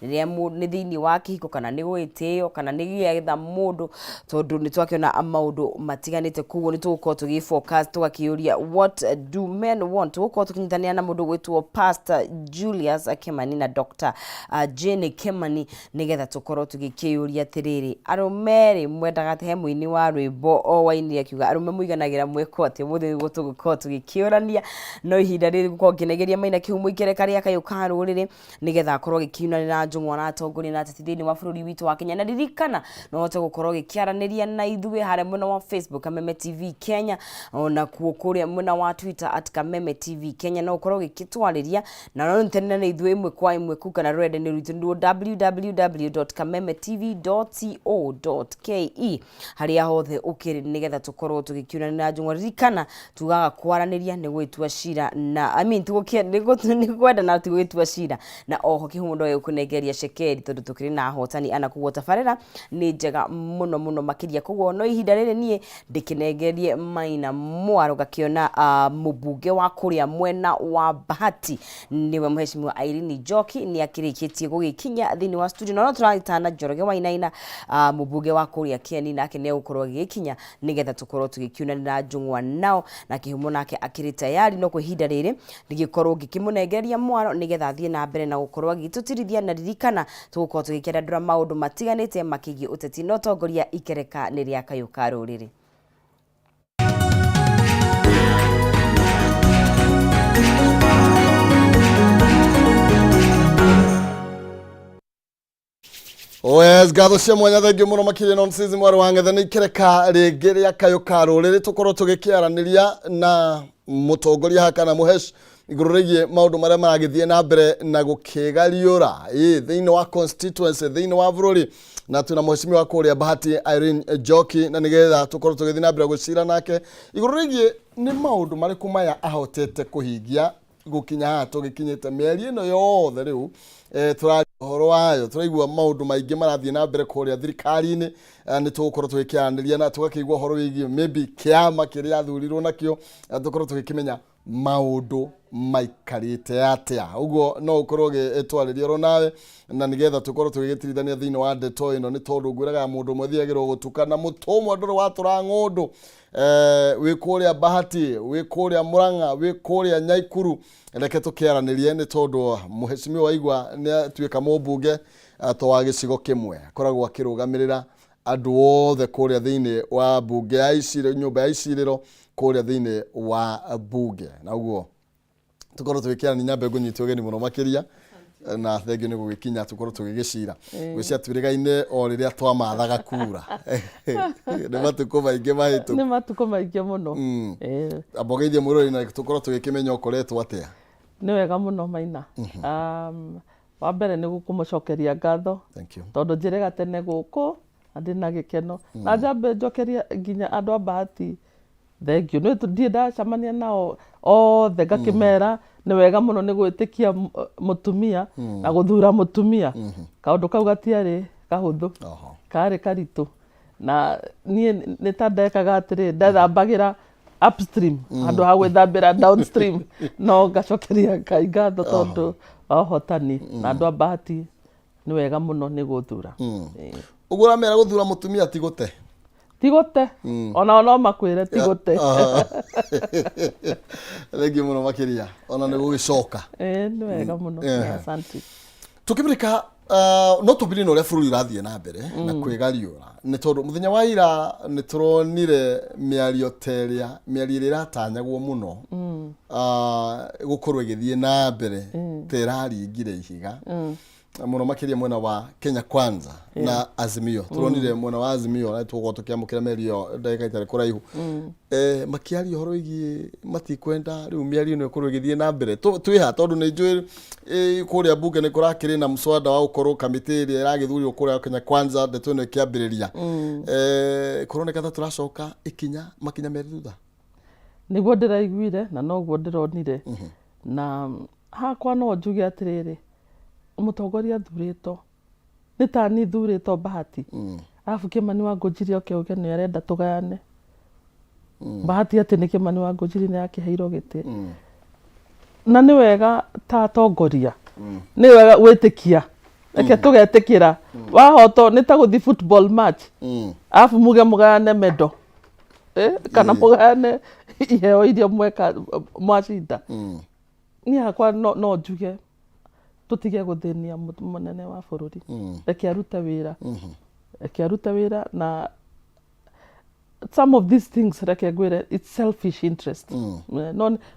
Rĩrĩa nĩ thĩinĩ wa kĩhiko kana nĩ gwĩtĩo kana nĩ gĩetha mũndũ, tondũ nĩ twakĩona maũndũ matiganĩte. Koguo nĩ tũgũkorwo tũgĩ focus tũgakĩũria, "What do men want?" Tũgũkorwo tũkĩnyitanĩra na mũndũ gwĩtwo Pastor Julius Kimani na Dr. Jane Kimani, nĩgetha tũkorwo tũgĩkĩyũria atĩrĩrĩ, arũme rĩ mwendaga atĩ? He mũini wa rwĩmbo o wainire akiuga arũme mũiganagĩra mwĩkwo atĩ. Ũmũthĩ nĩguo tũgũkorwo tũgĩkĩũrania, no ihinda rĩrĩ gũkorwo ngĩnegeria Maina Kĩhumo ikereka rĩa kayũ ka rũrĩrĩ, nĩgetha akorwo agĩkiunanĩra njũng'wa na atongoria na ateti thĩinĩ wa bũrũri witũ wa Kenya. Na ririkana no ũhote gũkorwo ũgĩkĩaranĩria na ithuĩ harĩa mwena wa Facebook, Kameme TV Kenya, ona kuo kũrĩa mwena wa Twitter, @KamemeTVKenya, no ũkorwo ũgĩkĩtwarĩria na no nyitanĩre na ithuĩ ĩmwe kwa ĩmwe kuu kana rũrenda-inĩ rwitũ nĩruo www.kamemetv.co.ke, harĩa hothe ũkĩrĩ, nĩgetha tũkorwo tũgĩkiunanĩra njũng'wa. Ririkana tugaga kwaranĩria nĩ gwĩtua cira na, I mean, nĩ kwendana ti gwĩtua cira. Na oho kĩhumo ndoe gũkũnengeria cekeri, tondũ tũkĩrĩ na ahotani ana, koguo tabarĩra nĩ njega mũno mũno makĩria. Koguo no ihinda rĩrĩ niĩ ndĩkĩnengerie Maina mwaro ngakĩona mũmbunge wa kũrĩa mwena wa Bahati, nĩwe Mheshimiwa Irene Njoki, nĩ akĩrĩkĩtie gũgĩkinya thĩinĩ wa studio. Na no tũragĩtana Njoroge Wainaina, mũmbunge wa kũrĩa Kieni, nake nĩ egũkorwo agĩgĩkinya nĩgetha tũkorwo tũgĩkiunanĩra njũng'wa nao, na Kĩhumo nake akĩrĩ tayari. No kwa ihinda rĩrĩ ndĩgĩkorwo ngĩkĩmũnengereria mwaro nĩgetha athiĩ na mbere na gũkorwo agĩtũtirithia. Na ririkana tũgũkorwo tũgĩkĩandandũra maũndũ matiganĩte makĩgiĩ ũteti, no tongoria ikereka nĩ rĩa kayũ ka rũrĩrĩ. Yes, ngatho cia mwanya, thengiũ mũno makĩria. Nonsense mwarĩ wa ng'ethe, nĩ ikereka rĩngĩ rĩa kayũ ka rũrĩrĩ, tũkorwo tũgĩkĩaranĩria na mũtongoria haha kana mũhesh igũrũ rĩgiĩ maũndũ marĩa maragĩthiĩ na mbere na gũkĩgariũra ĩ thĩinĩ wa constituency thĩinĩ wa bũrũri, na twĩna mheshimiwa kũrĩa Bahati Irene Njoki, na nĩgetha tũkorwo tũgĩthiĩ na mbere gũcira nake igũrũ rĩgiĩ nĩ maũndũ marĩkũ maya ahotete kũhingia gũkinya haha tũgĩkinyĩte mĩeri ĩno yothe rĩu. Tũraria ũhoro wayo, tũraigua maũndũ maingĩ marathiĩ na mbere kũrĩa thirikari-inĩ. Nĩ tũgũkorwo tũgĩkĩaranĩria na tũgakĩigua ũhoro wĩgiĩ maybe kĩama kĩrĩa athurirwo nakĩo, tũkorwo tũgĩkĩmenya maũndũ maikarĩte atĩa. Ũguo no ũkorwo ũgĩtwarĩria oro nawe, na nĩgetha tũkorwo tũgĩgĩtirithania thĩinĩ wa ndeto ĩno, nĩ tondũ ngwĩraga mũndũ ũmwe thiagĩrwo gũtuka na mũtũmwa ndũrĩ watũra ng'ũndũ. Wĩ kũrĩa Bahati, wĩ kũrĩa Murang'a, wĩ kũrĩa Nyaikuru, reke tũkĩaranĩrie, nĩ tondũ mũhecimiwa waigua nĩ atuĩka mũmbunge to wa gĩcigo kĩmwe, akoragwo akĩrũgamĩrĩra andũ othe kũrĩa thĩinĩ wa mbunge ya icirĩro, nyũmba ya icirĩro kũrĩa thĩinĩ wa mbunge. Na ũguo tũkorwo tũgĩkĩarania, nyambe ngũnyite ũgeni mũno makĩria na thengio nĩ gũgĩkinya tũkorwo tũgĩgĩcira gwĩcia twĩrĩgaine o rĩrĩa twamathaga kura, nĩ matukũ maingĩ mahĩtũku. Nĩ matukũ maingĩ mũno. Amba ũgeithie mwĩroreri na tũkorwo tũgĩkĩmenya ũkoretwo atĩa. Nĩ wega mũno Maina. Wa mbere nĩ kũmũcokeria ngatho Thank you. tondũ njĩrĩga tene gũkũ na ndĩna gĩkeno, na njambe njokerie nginya andũ a Bahati thengio, nĩ ndirĩ ndacemania nao othe ngakĩmera nĩ wega mũno nĩ gwĩtĩkia mũtumia na gũthura mũtumia. Kaũndũ kau gatiarĩ kahũthũ, karĩ karitũ, na niĩ nĩ ta ndekaga atĩrĩ, ndethambagĩra upstream handũ ha gwĩthambĩra downstream, no ngacokeria Ngai ngatho tondũ wa ũhotani, na andũ a Bahati nĩ wega mũno nĩ gũthura. Ũguo ũramera gũthura mũtumia ti gũte? Ti gũte, onao no makwĩre ti gũte. Thengiũ mũno makĩria ona nĩ gũgĩcoka. Ĩĩ, nĩ wega mũno. Asante. Tũkĩmũrĩka no tũmbirie na ũrĩa bũrũri ũrathiĩ na mbere na kwĩgariũra, nĩ tondũ mũthenya wa ira nĩ tũronire mĩario ta ĩrĩa mĩario ĩrĩa ĩratanyagwo mũno gũkorwo ĩgĩthiĩ na mbere ta ĩraringire ihiga mũno makĩria mwena wa Kenya Kwanza na Azimio. Tũronire mwena wa Azimio na tũgũkorwo tũkĩamũkĩra mĩario ĩyo ndagĩka itarĩ kũraihu, makĩaria ũhoro wĩgiĩ matikwenda rĩu mĩario ĩno ĩkorwo ĩgĩthiĩ na mbere. Twĩha tondũ nĩ njũĩ kũrĩa mbunge nĩ kũrakĩrĩ na mswada wa gũkorwo kamĩtĩ ĩrĩa ĩragĩthurirwo kũrĩa Kenya Kwanza ndeto ĩno ĩkĩambĩrĩria. Kũroneka ta tũracoka ikinya makinya merĩ thutha. Nĩguo ndĩraiguire na noguo ndĩronire, na hakwa no njuge atĩrĩrĩ, mũtongoria athurĩtwo nĩ tani thurĩtwo Bahati, arabu Kĩmani wa Ngũnjiri oke auge nĩ arenda tũgayane Bahati, atĩ nĩ Kĩmani wa Ngũnjiri nĩ akĩheirwo gĩtĩ. Na nĩ wega ta atongoria, nĩ wega gwĩtĩkia. Reke tũgetĩkĩra wahotwo nĩ ta gũthiĩ football match, arabu muge mũgayane mendo, kana mũgayane iheo iria mweka mwacinda. Niĩ hakwa no njuge tũtige gũthĩnia mũnene wa bũrũri. Reke arute wĩra, reke arute wĩra. Na some of these things, reke ngwĩre, it's selfish interest.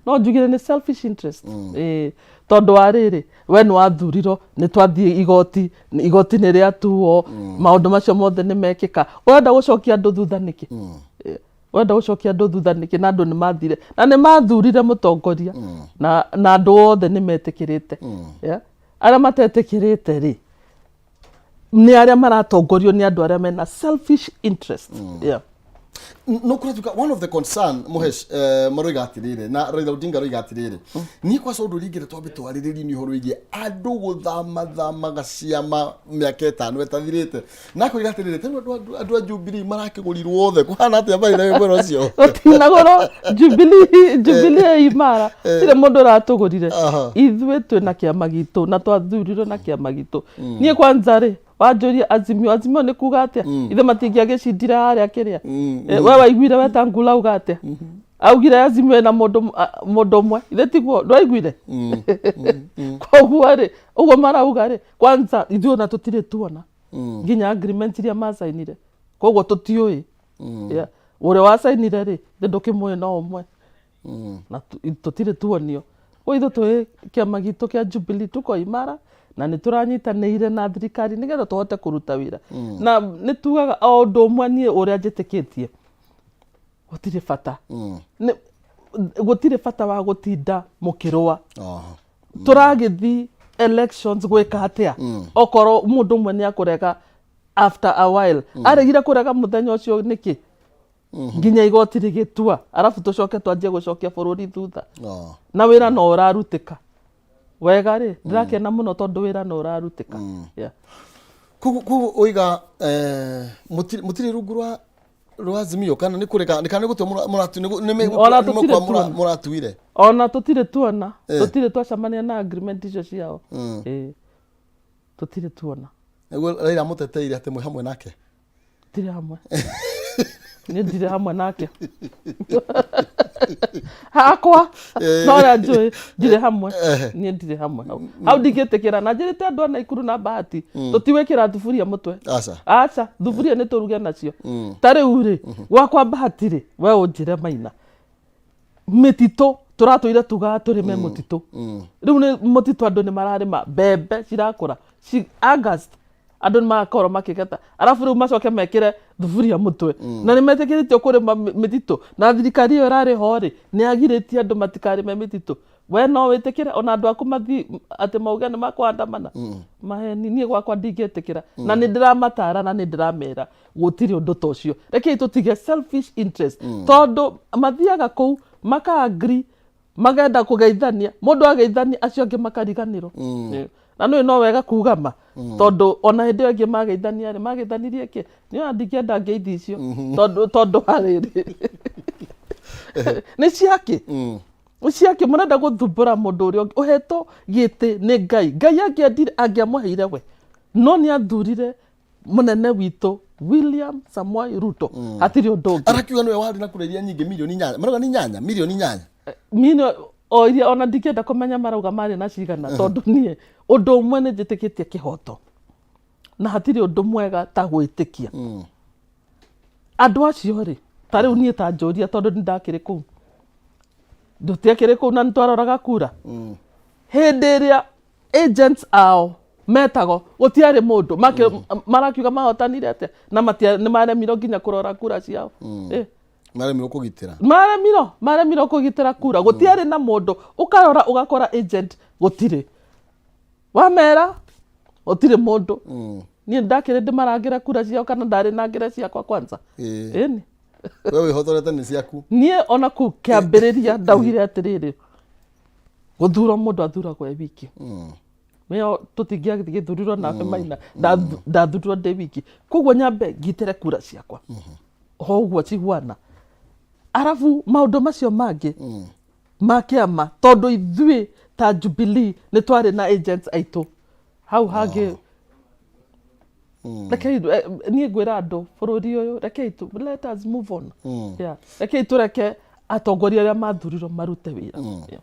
No njugire nĩ selfish interest, tondũ wa rĩrĩ, we nĩ wathurirwo, nĩ twathiĩ igoti, igoti nĩ rĩatuo, maũndũ macio mothe nĩ mekĩka. Ũrenda gũcokia andũ thutha nĩkĩ? Ũrenda gũcokia andũ thutha nĩkĩ? Na andũ nĩ mathire na nĩ mathurire mũtongoria na andũ othe nĩ metĩkĩrĩte. Yeah? Arĩa matetĩkĩrĩte rĩ, nĩ arĩa maratongorio nĩ andũ arĩa mena selfish interest, yeah. No kũratuĩka one of the concern mũhesh, maroiga atĩrĩrĩ, na Raila Odinga aroiga atĩrĩrĩ, niĩ kwaca ũndũ ũrĩa ingĩenda twambe twarĩrĩrie nĩ ũhoro wĩgiĩ andũ gũthamathamaga ciama mĩaka 5 ĩtathirĩte, na akoiga atĩrĩrĩ, tarĩu andũ a Jubilee marakĩgũrirwo othe, kũhana atĩa marĩ na mwena ũcio? Gũtinagũrwo. Jubilee ĩ imara, tirĩ mũndũ ũratũgũrire. Ithuĩ twĩna kĩama gitũ na twathurirwo na kĩama gitũ. Niĩ kwanza rĩ, wanjũria Azimio nĩ kuga atĩa? Ithe matingĩagĩcindire harĩa kĩrĩa. We waiguire Wetangula auga atĩa? Augire Azimio ĩna mũndũ ũmwe, ithe tiguo? Ndwaiguire? Koguo rĩ, ũguo marauga rĩ, kwanza ithuĩ ona tũtirĩ tuona nginya agreement iria macainire, koguo tũtiũĩ. Yeah. Ũrĩa wacainire rĩ, ithe ndũkĩmũĩ no ũmwe na tũtirĩ tuonio. Koguo ithuĩ twĩ kĩama gitũ kĩa Jubilee, tuko imara na nĩ tũranyitanĩire na thirikari nĩgetha tũhote kũruta wĩra. Na nĩ tugaga o ũndũ ũmwe, niĩ ũrĩa njĩtĩkĩtie, gũtirĩ bata, gũtirĩ bata wa gũtinda mũkĩrũa. Tũragĩthi elections gwĩka atĩa okorwo mũndũ ũmwe nĩ akũrega after a while? Aregire kũrega mũthenya ũcio nĩkĩ nginya igoti rĩgĩtua, arabu tũcoke twanjie gũcokia bũrũri thutha? Na wĩra no ũrarutĩka wega rĩ, ndĩrakena mũno tondũ wĩra no ũrarutĩka, yeah. Koguo oiga mũtirĩ rungu rwa Azimio, kana nĩ kũreka kana nĩ gũtua Ona tũtirĩ tuona. mũratuire? Ona tũtirĩ tuona. Tũtirĩ twacemania na agreement icio ciao. Tũtirĩ tuona. Nĩguo Raila mũteteire atĩ mwĩ hamwe nake. Ndirĩ hamwe, niĩ ndirĩ hamwe nake hakwa, no ũrĩa njũĩ ndirĩ hamwe. Niĩ ndirĩ hamwe hau, hau ndingĩtĩkĩra, na njĩrĩte andũ a Naikuru na Bahati, tũtiwĩkĩra thuburia mũtwe. Aca. Aca, thuburia nĩ tũruge nacio. Ta rĩu rĩ, gwakwa Bahati rĩ, we ũnjĩre Maina, mĩtitũ tũratũire tugaga tũrĩme mũtitũ, rĩu nĩ mũtitũ andũ nĩ mararĩma, mbembe cirakũra August andũ nĩ magakorwo makĩgetha, arabu rĩu macoke mekĩre thuburia mũtwe na nĩ metĩkĩrĩtio kũrĩma mĩtitũ, na thirikari ĩyo ĩrarĩ ho rĩ, nĩ yagirĩtie andũ matikarĩme mĩtitũ. We no wĩtĩkĩre ona andũ aku mathiĩ atĩ mauge nĩ makũandamana? Maheni. Niĩ gwakwa ndingĩtĩkĩra, na nĩ ndĩramatara na nĩ ndĩramera gũtirĩ ũndũ ta ũcio. Rekei tũtige selfish interest, tondũ mathiaga kũu maka agree, magenda kũgeithania, mũndũ ageithania acio angĩ makariganĩrwo. Na nĩ no wega kuga ma, tondũ ona hĩndĩ ĩyo ĩngĩ mageithania rĩ, mageithanirie kĩ? Niĩ ona ndingĩenda ngeithi icio, tondũ harĩrĩ nĩ ciakĩ, nĩ ciakĩ mũrenda gũthumbũra mũndũ ũrĩa ũngĩ ũhetwo gĩtĩ nĩ Ngai? Ngai angĩendire angĩamũheire we, no nĩ athurire mũnene witũ William Samoei Ruto, hatirĩ ũndũ ũngĩ. Arakiuga nĩwe warĩ na kura iria nyingĩ, mirioni 8, marauga nĩ inyanya, mirioni 8. Mino o iria ona ndingĩenda kũmenya marauga marĩ na cigana, tondũ niĩ ũndũ ũmwe nĩ njĩtĩkĩtie kĩhoto, na hatirĩ ũndũ mwega ta gwĩtĩkia andũ acio rĩ. Ta rĩu niĩ ta njũria, tondũ nĩ ndakĩrĩ kũu, ndũtiakĩrĩ kũu na nĩ twaroraga kura hĩndĩ ĩrĩa agents ao metagwo, gũtiarĩ mũndũ. Marakiuga mahotanire atĩa na nĩ maremirwo nginya kũrora kura ciao? Maremirwo kũgitĩra. Maremirwo kũgitĩra kura, gũtiarĩ na mũndũ ũkarora, ũgakora agent gũtirĩ, wamera gũtirĩ mũndũ. Niĩ ndakĩrĩ ndĩmarangĩre kura ciao kana ndarĩ nangĩre ciakwa kwanza? Ĩni. We wĩhotorete nĩ ciaku. Niĩ ona kũu kĩambĩrĩria ndaugire atĩrĩrĩ, gũthurwo mũndũ athuragwo e wiki. Nĩyo tũtingĩagĩthurirwo nawe Maina, ndathurirwo ndĩ wiki, koguo nyambe ngitĩre kura ciakwa o ũguo cihuana, arabu maũndũ macio mangĩ ma kĩama, tondũ ithuĩ ta Jubilee nĩ twarĩ na agents aitũ hau hangĩ. Rekei niĩ ngwĩra andũ bũrũri ũyũ, rekei tu, let us move on. Yeah. Rekei tũreke atongoria arĩa mathurirwo marute wĩra. Yeah.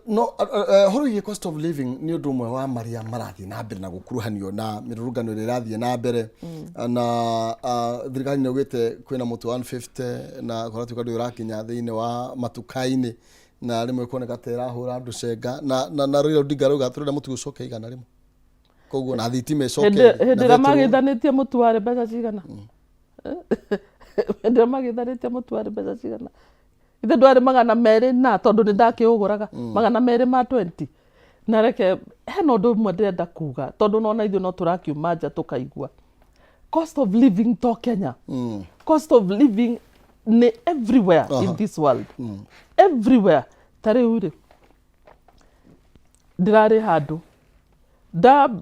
No ũhoro wĩgiĩ cost of living nĩ ũndũ ũmwe wa marĩa marathiĩ na mbere na gũkuruhanio na mĩrũrũngano ĩrĩa ĩrathiĩ na mbere, na thirikari nĩ ĩugĩte kwĩna mũtu 150 na kũratuĩka ndũrĩ ũrakinya thĩinĩ wa matuka-inĩ, na rĩmwe kuoneka ta ĩrahũra andũ cenga, na Raila Odinga arauga tũrenda mũtu ũcoke 100, koguo na thitima ĩcoke hĩndĩ na hĩndĩ ĩrĩa betũrũ. Magĩthanĩtie mũtu warĩ mbeca cigana? Hĩndĩ ĩrĩa magĩthanĩtie mũtu warĩ mbeca cigana? Ithe ndwarĩ 200, na tondũ nĩ ndakĩũgũraga 200 ma 20. Na reke hena ũndũ ũmwe ndĩrenda kuga, tondũ nona ithuĩ no tũrakiuma nja tũkaigua cost of living to Kenya. Cost of living nĩ everywhere in this world, everywhere. Ta rĩu rĩ, ndĩrarĩ handũ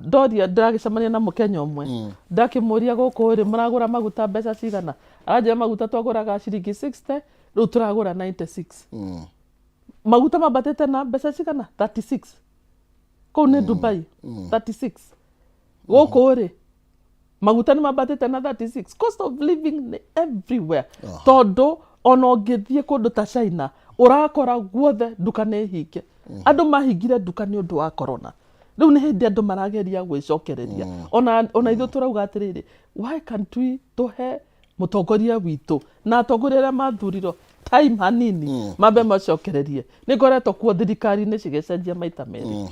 ndoria, ndĩragĩcemania na mũkenya ũmwe, ndakĩmũria, "Gũkũ rĩ, mũragũra maguta mbeca cigana?" Aranjĩra, "Maguta twagũraga ciringi 60, rĩu tũragũra 96." Maguta mambatĩte na mbeca cigana? 36. Kũu nĩ Dubai, 36. Gũkũ rĩ, maguta nĩ mambatĩte na 36. Cost of living nĩ everywhere, tondũ ona ũngĩthiĩ kũndũ ta China, ũrakora guothe nduka nĩ hinge. Andũ mahingire nduka nĩ ũndũ wa corona. Rĩu nĩ hĩndĩ andũ marageria gwĩcokereria. Ona ithuĩ tũrauga atĩrĩrĩ, why can't we tũhe mũtongoria witũ na atongoria arĩa mathurirwo time hanini mambe macokererie? Nĩ ngoretwo kuo thirikari-inĩ cigĩcenjia maita merĩ,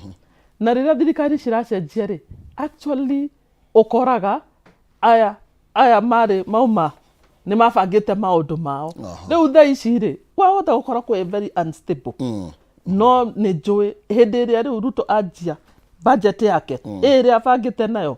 na rĩrĩa thirikari ciracenjia rĩ, actually ũkoraga aya marĩ mauma nĩ mabangĩte maũndũ mao. Rĩu thaa ici rĩ, kwahota gũkorwo kwĩ very unstable, no nĩ njũĩ hĩndĩ ĩrĩa rĩu Ruto anjia budget yake ĩrĩa abangĩte nayo,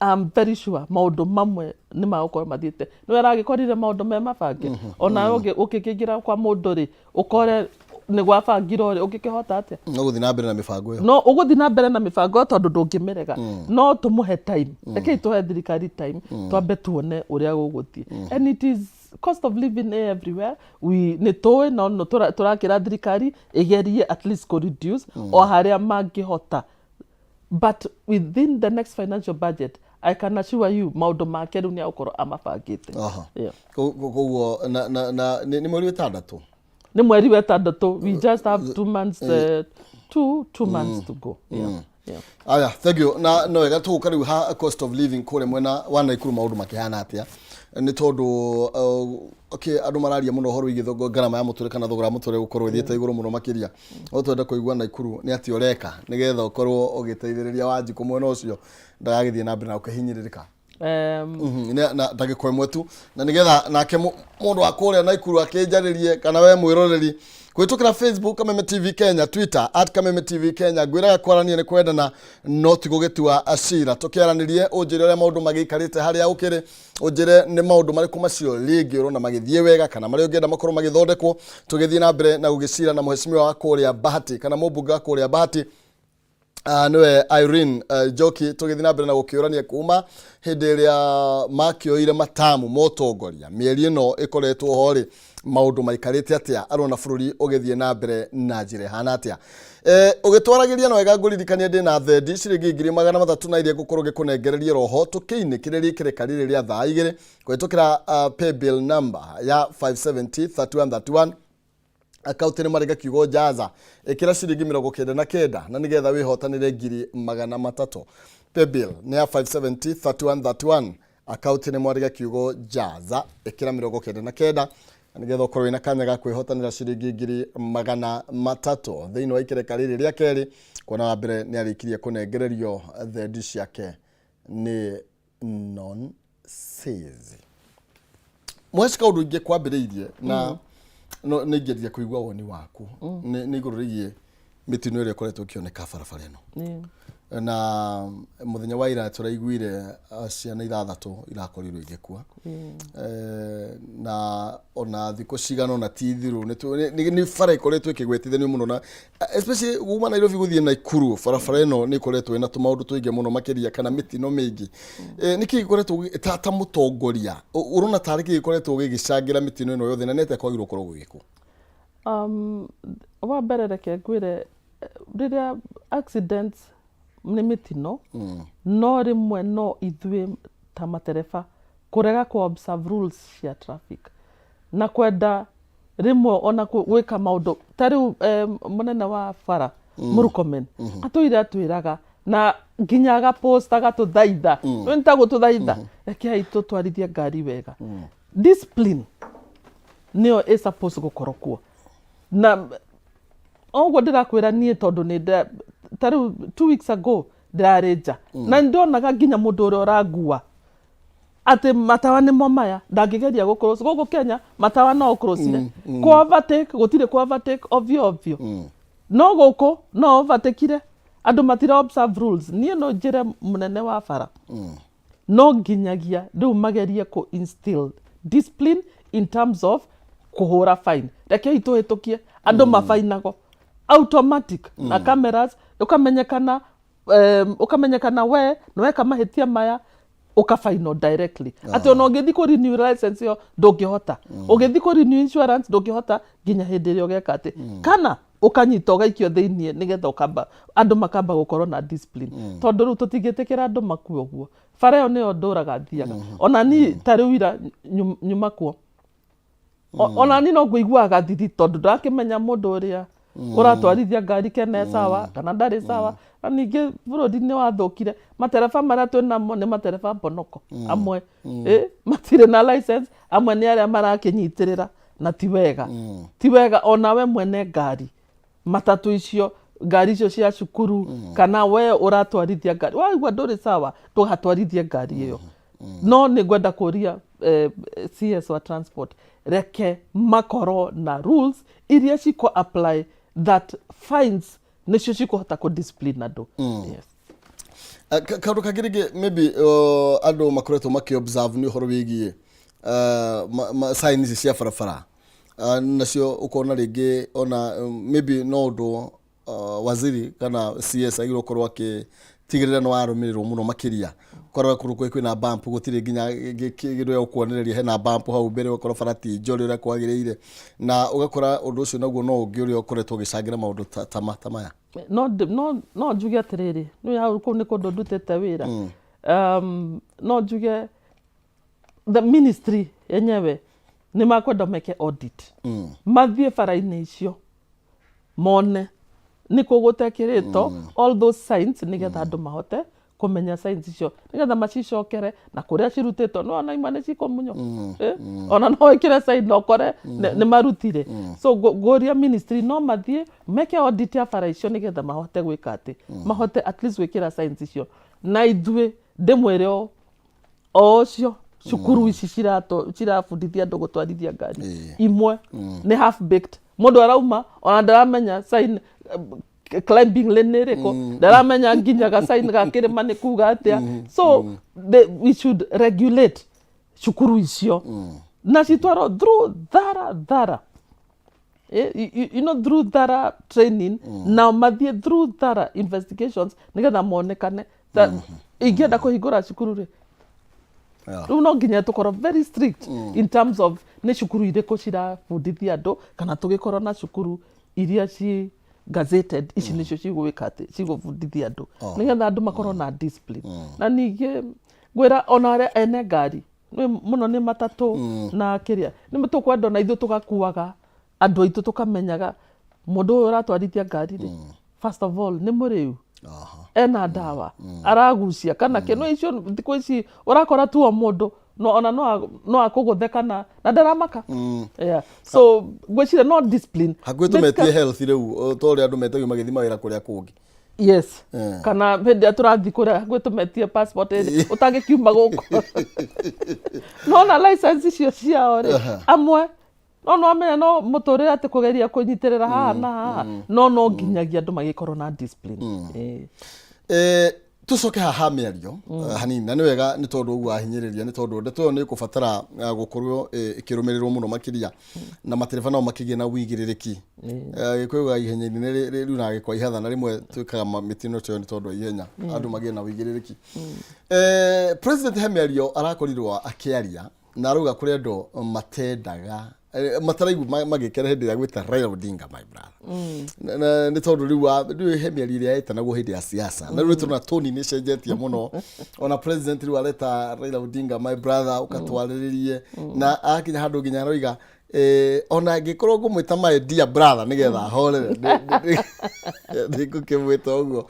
I'm very sure maũndũ mamwe nĩ magũkorwo mathiĩte. Nĩwe aragĩkorire maũndũ me mabange. Onawe ũngĩkĩingĩra kwa mũndũ rĩ, ũkore nĩ gwabangirwo rĩ, ũngĩkĩhota atĩa? No gũthiĩ na mbere na mĩbango ĩyo. No ũgũthiĩ na mbere na mĩbango ĩyo, tondũ ndũngĩmĩrega. No tũmũhe time, rekei tũhe thirikari time, twambe tuone ũrĩa gũgũthiĩ. And it is cost of living everywhere, we nĩ tũĩ, no tũrakĩra thirikari ĩgerie at least kũ reduce o harĩa mangĩhota, but within the next financial budget, I can assure you, maũndũ make rĩu nĩ agũkorwo amabangĩte. Yeah. Koguo na nĩ mweri 6. Nĩ mweri 6. We just have 2 months, 2 months to go, yeah. Aya, thank you. Na no wega tũgũka rĩu ha cost of living kũrĩa mwena wa Naikuru, maũndũ makĩhana atĩa? Nĩ tondũ okay, andũ mararia mũno ũhoro wĩgiĩ ngarama ya mũtũrĩre kana thogora wa mũtũrĩre gũkorwo ĩthiĩte igũrũ mũno makĩria. No twende kũigua Naikuru nĩ atĩa ũreka nĩgetha ũkorwo ũgĩteithĩrĩria Wanjikũ mwena ũcio ndagagĩthiĩ na mbere na gũkĩhinyĩrĩrĩka. Na ndagĩka ĩmwe tu, na nĩgetha nake mũndũ wa kũrĩa Naikuru akĩnjarĩrie, kana we mwĩroreri kũhĩtũkĩra Facebook Kameme TV Kenya, Twitter @KamemeTVKenya. Ngwĩraga kwarania nĩ kwendana no ti gũgĩtua cira. Tũkĩaranĩrie, ũnjĩre ũrĩa maũndũ magĩikarĩte harĩa ũkĩrĩ, ũnjĩre nĩ maũndũ marĩkũ macio rĩngĩ ũrona magĩthiĩ wega kana marĩa ũngĩenda makorwo magĩthondekwo, tũgĩthiĩ na mbere na gũgĩcira na mũhecimiwa wa kũrĩa Bahati kana mũmbunge wa kũrĩa Bahati, nĩwe Irene Njoki, tũgĩthiĩ na mbere na gũkĩũrania kuma hĩndĩ ĩrĩa makĩoire matamu motongoria mĩeri ĩno ĩkoretwo ho rĩ, maũndũ maikarĩte atĩa, arona bũrũri ũgĩthiĩ na mbere na njĩra ĩhana atĩa. Ũgĩtwaragĩria na wega, ngũririkania ndĩna thendi ciringi 300,000 na iria ngũkorwo ngĩkũnengereria roho tũkĩinĩkĩrĩria ikereka rĩrĩ rĩa thaa 2 kũhĩtũkĩra paybill number ya 570 3131, akaunti nĩ marĩga kiugo jaza, ĩkĩra ciringi 99 na nĩgetha wĩhotanĩre 300,000. Paybill nĩ ya 570 3131, akaunti nĩ mwarĩga kiugo jaza, ĩkĩra 99 na nĩgetha ũkorwo wĩna kanya ga kwĩhotanĩra ciringi 300,000 thĩinĩ wa ikereka rĩrĩ rĩa kerĩ, kuona wa mbere nĩ arĩkirie kũnengererio thendi ciake nĩ non sales mweci. Kaũndũ ingĩ kwambĩrĩirie na no nĩ ingĩendire kũigua woni waku nĩ igũrũ rĩgiĩ mĩtino ĩrĩa ĩkoretwo ĩkĩoneka barabara ĩno. Na mũthenya wa ira tũraiguire ciana ithathatũ irakorirwo igĩkua. Na ona thikũ cigana ona ti thiru nĩ bara ĩkoretwo ĩkĩgwetithanio mũno, na especially kuma Nairobi gũthiĩ Naikuru, barabara ĩno nĩ ĩkoretwo ĩna tũmaũndũ tũingĩ mũno makĩria kana mĩtino mĩingĩ. Nĩkĩ gĩkoretwo ta mũtongoria ũrona tarĩ kĩ gĩkoretwo gĩgĩcangĩra mĩtino ĩno yothe, na nĩ atĩa kwagĩrĩirwo gũkorwo gũgĩkwo? Wa mbere reke ngwĩre, rĩrĩa accidents Nĩ mĩtino, no rĩmwe no ithuĩ ta matereba kũrega kũ observe rules cia traffic na kwenda rĩmwe ona gwĩka maũndũ ta rĩu mũnene wa bara Murkomen atũire atwĩraga na nginya agapost agatũthaitha, mm. ta gũtũthaitha, rekei tũtwarithie ngari wega. Discipline nĩyo ĩ suppose gũkorwo kuo. Na ũguo ndĩrakwĩra niĩ, tondũ nĩ ta rĩu 2 weeks ago ndĩrarĩ nja na nĩndonaga nginya mũndũ ũrĩa ũrangua atĩ matawa nĩmo maya, ndangĩgeria gũ cross. Gũkũ Kenya matawa no ũcrossire, kũ overtake gũtirĩ kũ overtake ovyo ovyo, no gũkũ no overtakire. Andũ matira observe rules. Niĩ no njĩre mũnene wa bara no nginyagia rĩu magerie kũ instill discipline in terms of kũhũra fine. Rekei tũhĩtũkie andũ mabainagwo automatic na cameras, ũkamenyekana we nĩ weka mahĩtia maya, ũkabainwo directly, atĩ ona ũngĩthiĩ kũ renew license ĩyo ndũngĩhota, ũgĩthiĩ kũ renew insurance ndũngĩhota nginya hĩndĩ ĩrĩa ũgeka atĩ kana ũkanyita ũgaikio thĩiniĩ, nĩgetha ũkamba andũ makamba gũkorwo na discipline, tondũ rĩu tũtingĩtĩkĩra andũ makue ũguo. Bara ĩyo nĩyo ndũraga thiaga ona niĩ. Ta rĩu ira nyuma kuo. Ona niĩ no ngũiguaga thithi, tondũ ndakĩmenya mũndũ ũrĩa ũratwarithia ngari kene sawa kana ndarĩ sawa. Na ningĩ bũrũri nĩ wathũkire, matereba marĩa twĩ namo nĩ matereba mbonoko, amwe matirĩ na license, amwe nĩ arĩa marakĩnyitĩrĩra, na ti wega, ti wega. Ona we mwene ngari, matatũ icio, ngari icio cia cukuru, kana we ũratwarithia ngari, waigua ndũrĩ sawa, ndũgatwarithie ngari ĩyo. No nĩ ngwenda kũria CS wa transport, reke makorwo na rules iria cikũ apply that fines nĩcio cikũhota kũ discipline andũ, yes. Kaũndũ kangĩ rĩngĩ maybe andũ makoretwo makĩ observe nĩ ũhoro wĩgiĩ sign ici cia barabara. Nacio ũkona rĩngĩ ona maybe no ũndũ waziri kana CS agĩrĩirwo gũkorwo akĩtigĩrĩra nĩ warũmĩrĩrwo mũno makĩria. Ũkoraga kũndũ kũrĩa kwĩna bump gũtirĩ nginya kĩndũ gĩa gũkuonereria hena bump hau mbere, ũgakora bara ti njore ũrĩa kwagĩrĩire, na ũgakora ũndũ ũcio naguo no ũngĩ ũrĩa ũkoretwo ũgĩcangĩra maũndũ ta maya. No njuge atĩrĩrĩ, nĩ hau kũu nĩ kũndũ ndutĩte wĩra. No njuge the ministry yenyewe nĩ makwenda meke audit, mathiĩ bara-inĩ icio mone nĩ kũ gũtekĩrĩtwo all those signs, nĩgetha andũ mahote kũmenya signs icio, nĩgetha macicokere na kũrĩa cirutĩtwo. No ona imwe nĩ cikũmunywo. Ona no wĩkĩre sign na ũkore nĩ marutire. So ngũria ministry no mathiĩ meke audit ya bara icio, nĩgetha mahote gwĩka atĩ mahote at least gwĩkĩra signs icio. Na ithuĩ ndĩmwĩre o ũcio cukuru ici cirabundithia andũ gũtwarithia ngari, imwe nĩ half baked. Mũndũ arauma ona ndaramenya sign climbing lane nĩ ĩrĩkũ, ndaramenya nginya ga sign ga kĩrĩma nĩ kuga atĩa. So we should regulate cukuru icio na citwarwo through thara thara through thorough training, na mathiĩ through thorough investigations, nĩgetha monekane. Ingĩenda kũhingũra cukuru rĩ, rĩu no nginya tũkorwo very strict in terms of nĩ cukuru irĩkũ cirabundithia andũ, kana tũgĩkorwo na cukuru iria ci gazetted, ici nĩcio cigwĩka atĩ cigũbundithia andũ, nĩgetha andũ makorwo na discipline. Na ningĩ ngwĩra ona arĩa ene ngari mũno nĩ matatũ na kĩrĩa nĩ tũkwenda, ona ithuĩ tũgakuaga andũ aitũ, tũkamenyaga mũndũ ũyũ ũratwarithia ngari rĩ, first of all nĩ mũrĩu, ena ndawa aragucia kana kĩ. No icio thikũ ici ũrakora tu o mũndũ no ona no akũgũthe kana na ndaramaka. Yeah. So ngwĩciria no discipline. Hakuhĩ tũmetie health rĩu ta ũrĩa andũ metagio magĩthiĩ mawĩra kũrĩa kũngĩ. Yes. Kana hĩndĩ ĩrĩa tũrathiĩ kũrĩa, hakuhĩ tũmetie passport ĩrĩ ũtangĩkiuma gũkũ no na license icio ciao rĩ, amwe no amenya no mũtũrĩre atĩ kũgeria kũnyitĩrĩra haha na haha, no nginyagia andũ magĩkorwo na discipline. Tucoke haha mĩario hanini, na nĩ wega nĩ tondũ ũguo ahinyĩrĩria, nĩ tondũ ndeto ĩyo nĩ ĩkũbatara gũkorwo ĩkĩrũmĩrĩrwo mũno makĩria, na matereba nao makĩgĩe na ũigĩrĩrĩki. Gĩkũyũ ga ihenya inene riunaga gĩkwa ihatha, na rĩmwe twĩkaga mĩtino ta ĩyo nĩ tondũ wa ihenya. Andũ magĩe na ũigĩrĩrĩki. President he mĩario arakorirwo akĩaria na arauga kũrĩ andũ matendaga. Mataraigua magĩkena hĩndĩ ĩrĩa gwĩta Raila Odinga my brother. Na nĩ tondũ rĩu rĩu he mĩario ĩrĩa yetanagwo hĩndĩ ya siasa, na rĩu tũrona toni nĩ ĩcenjetie mũno. Ona president rĩu areta Raila Odinga my brother, ũkatwarĩrĩrie, na akinya handũ nginya aroiga ona angĩkorwo ngũmwĩta my dear brother nĩgetha ahorere, nĩngũkĩmwĩta ũguo.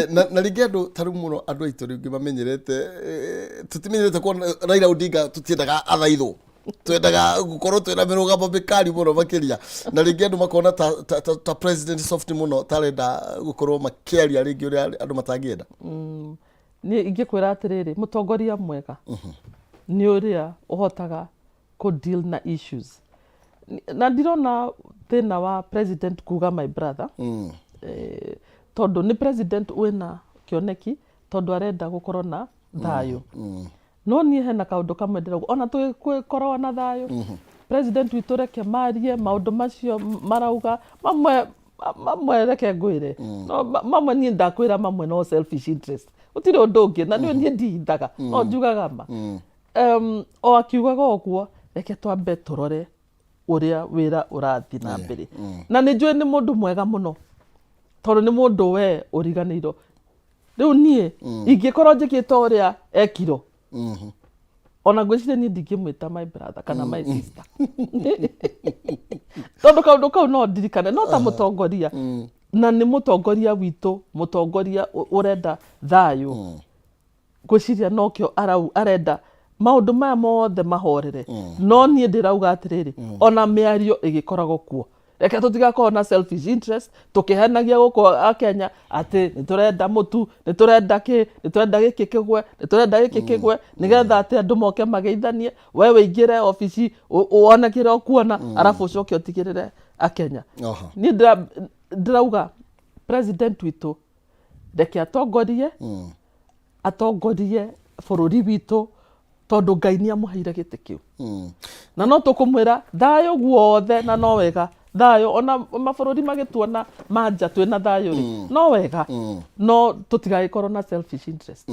Na rĩngĩ andũ ta rĩu mũno, andũ aitũ rĩngĩ mamenyerete, tũtimenyerete kuona Raila Odinga, tũtiendaga athaithwo, twendaga gũkorwo twĩna mĩrũgamo mĩkari mũno makĩria, na rĩngĩ andũ makona ta president soft mũno, tarenda gũkorwo makĩaria rĩngĩ ũrĩa andũ matangĩenda. Niĩ ingĩkwĩra atĩrĩrĩ, mũtongoria mwega nĩ ũrĩa ũhotaga kũ deal na issues. Na ndirona thĩna wa president kuga my brother, tondũ nĩ president wĩna kĩoneki, tondũ arenda gũkorwo na thayũ. No niĩ hena kaũndũ kamwe ndĩrauga, ona tũgĩkoragwo na thayũ, president witũ reke marie maũndũ macio marauga mamwe. Mamwe reke ngwĩre, no mamwe niĩ ndakwĩra mamwe no selfish interest, gũtirĩ ũndũ ũngĩ, na nĩ niĩ ndihithaga, no njugaga ma. O akiugaga ũguo, reke twambe tũrore ũrĩa wĩra ũrathiĩ na mbere. Na nĩ njũĩ nĩ mũndũ mwega mũno, tondũ nĩ mũndũ we ũriganĩirwo. Rĩu niĩ ingĩkorwo njĩkĩte ũrĩa ekirwo, ona ngwĩciria niĩ ndingĩmwĩta my brother kana my sister, tondũ kaũndũ kau no ndirikane. No ta mũtongoria, na nĩ mũtongoria witũ, mũtongoria ũrenda thayũ, ngwĩciria nokĩo arenda maũndũ maya mothe mahorere. No niĩ ndĩrauga atĩrĩrĩ, ona mĩario ĩgĩkoragwo kuo, reke tũtigakorwo na selfish interest tũkĩhenagia gũkũ akenya atĩ nĩ tũrenda mũtu, nĩ tũrenda kĩ, nĩ tũrenda gĩkĩ kĩgwe, nĩ tũrenda gĩkĩ kĩgwe, nĩgetha atĩ andũ moke mageithanie, we wĩingĩre obici wone kĩrĩa ũkuona, arabu ũcoke ũtigĩrĩre akenya. Niĩ ndĩrauga president witũ reke atongorie bũrũri witũ, tondũ Ngai nĩ amũheire gĩtĩ kĩu, na no tũkũmwĩra thayũ guothe, na no wega thayũ, ona mabũrũri magĩtuona manja twĩna thayũ rĩ, no wega, no tũtigagĩkorwo na selfish interest.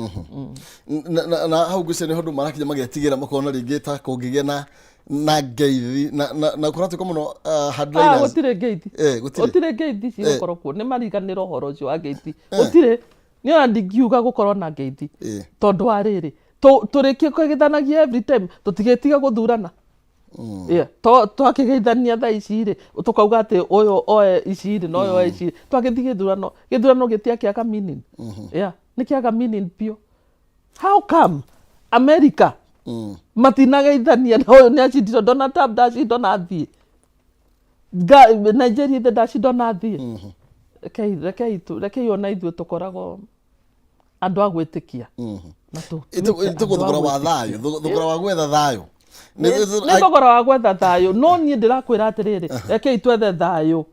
Na hau ngwĩciria nĩ handũ marakinya magetigĩra, makona rĩngĩ ta kũngĩgĩa na ngeithi na kũratuĩka mũno hardliners. Gũtirĩ ngeithi. Gũtirĩ. Gũtirĩ ngeithi cigũkorwo kuo, nĩ mariganĩra ũhoro ũcio wa ngeithi, gũtirĩ. Niĩ ona ndingiuga gũkorwo na ngeithi, tondũ wa rĩrĩ, tũrĩkĩgeithanagia every time, tũtigĩtiga gũthurana. Yeah, twakĩgeithania thaa ici rĩ, tũkauga atĩ ũyũ oe ici rĩ na ũyũ oe ici rĩ, twagĩthiĩ gĩthurano, gĩthurano gĩtiakĩaga meaning. Yeah, nĩ kĩaga meaning biũ. How come America matinageithania na ũyũ nĩ acindiro, Donald Trump ndacindwo na athiĩ? Nigeria ithe ndacindwo na athiĩ? Rekei ona ithuĩ tũkoragwo andũ a gwĩtĩkia na tũtuĩke Ĩtagwo andũ a thogora wa gwĩtĩkia. thayũ, thogora wa gwetha thayũ. Nĩ thogora wa gwetha thayũ, no niĩ ndĩrakwĩra atĩrĩrĩ, rekei twethe thayũ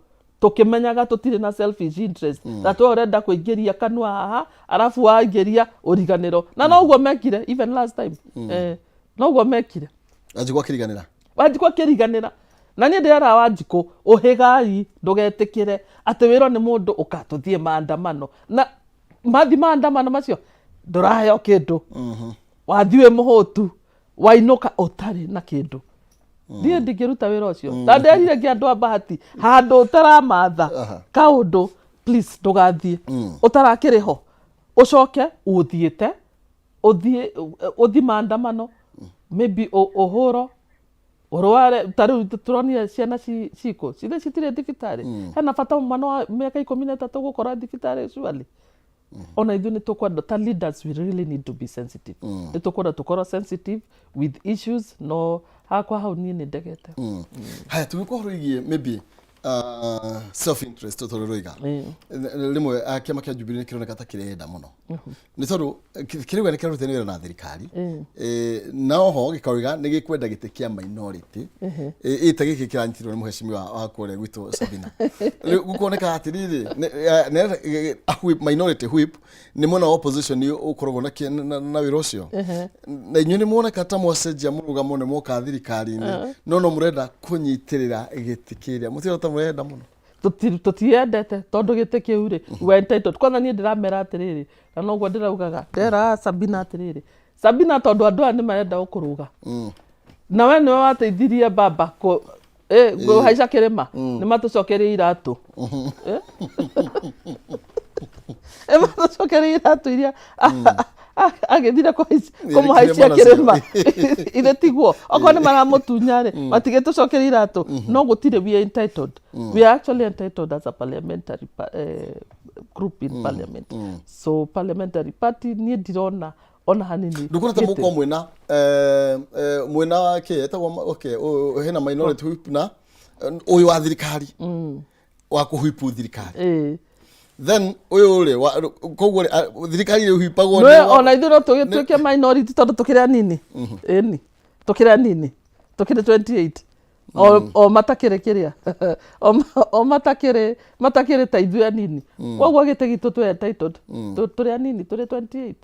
tũkĩmenyaga tũtirĩ na selfish interest, na twe ũrenda kũingĩria kanua haha, arabu waingĩria ũriganĩro. Na noguo mekire even last time, noguo mekire. Wanjikũ akĩriganĩra. Wanjikũ akĩriganĩra. Na niĩ ndĩrera Wanjikũ, ũhĩgai, ndũgetĩkĩre atĩ wĩrwo nĩ mũndũ ũka tũthiĩ maandamano, na mathi maandamano macio ndũraheo kĩndũ, wathiĩ wĩ mũhũtu, wainũka ũtarĩ na kĩndũ. Niĩ ndingĩruta wĩra ũcio, na nderire ngĩ andũ a Bahati, handũ ũtaramatha kaũndũ, please ndũgathiĩ ũtarakĩrĩ ho, ũcoke ũthiĩte ũthiĩ maandamano, maybe ũhũro, ũrware. Ta rĩu tũronire ciana cikũ cithĩ citirĩ thibitarĩ, hena bata mwana wa mĩaka 13 gũkorwo thibitarĩ surely? Ona ithuĩ nĩ tũkwenda, ta leaders we really need to be sensitive, nĩ tũkwenda tũkorwo sensitive with issues. No hakwa hau niĩ nĩ ndegete. Haya, tũgĩũka ũhoro wĩgiĩ maybe self interest, tondũ rũiga rĩmwe kĩama kĩa Jubilee nĩ kĩroneka ta kĩrenda mũno, nĩ tondũ kĩrauga nĩ kĩrarutithania wĩra na thirikari, na oho gĩkauga nĩ gĩkwenda gĩtĩ kĩa minority, ĩta gĩkĩ kĩranyitirwo nĩ mũhecimiwa wa kũrĩa gwitũ Sabina. Rĩu gũkoneka atĩrĩrĩ, minority whip nĩ mwena wa opposition ũkoragwo na wĩra ũcio, na inyuĩ nĩ muoneka ta mwacenjia mũrũgamo, nĩ mwoka thirikari-inĩ, no mũrenda kũnyitĩrĩra gĩtĩ kĩrĩa, mũtirona ta mũrenda mũno? Tũtiendete, tondũ gĩtĩ kĩu rĩ, we are entitled. Kwanza niĩ ndĩramera atĩrĩrĩ, na noguo ndĩraugaga, ndera Sabina atĩrĩrĩ, Sabina, tondũ andũ aya nĩ marenda gũkũrũga, na we nĩwe wateithirie baba. Ngũhaica kĩrĩma nĩ matũcokerie iratũ. Eh? Nĩ matũcokerie iratũ iria agĩthire kũmũhaicia kĩrĩma kĩrĩma. Ithe tiguo okorwo nĩ maramũtunya rĩ, matigĩtũcokerie iratũ. No gũtirĩ, we are entitled, we are actually entitled as a parliamentary group in parliament. So parliamentary party, niĩ ndirona ona hanini. Ndũkuona ta gĩtĩ. Mũkorwo mwĩna mwĩna kĩ etagwo okay, hena minority whip na ũyũ wa thirikari wa kũhwipu thirikari. Then ũyũ rĩ koguo rĩ, thirikari ĩhwipagwo Nĩ ona ithuĩ no tũgĩtuĩke minority tondũ tũkĩrĩ anini. Ĩni tũkĩrĩ anini, tũkĩrĩ 28, o matakĩrĩ kĩrĩa o matakĩrĩ ta ithuĩ anini. Koguo gĩtĩ gitũ twĩ entitled. Tũrĩ anini, tũrĩ 28.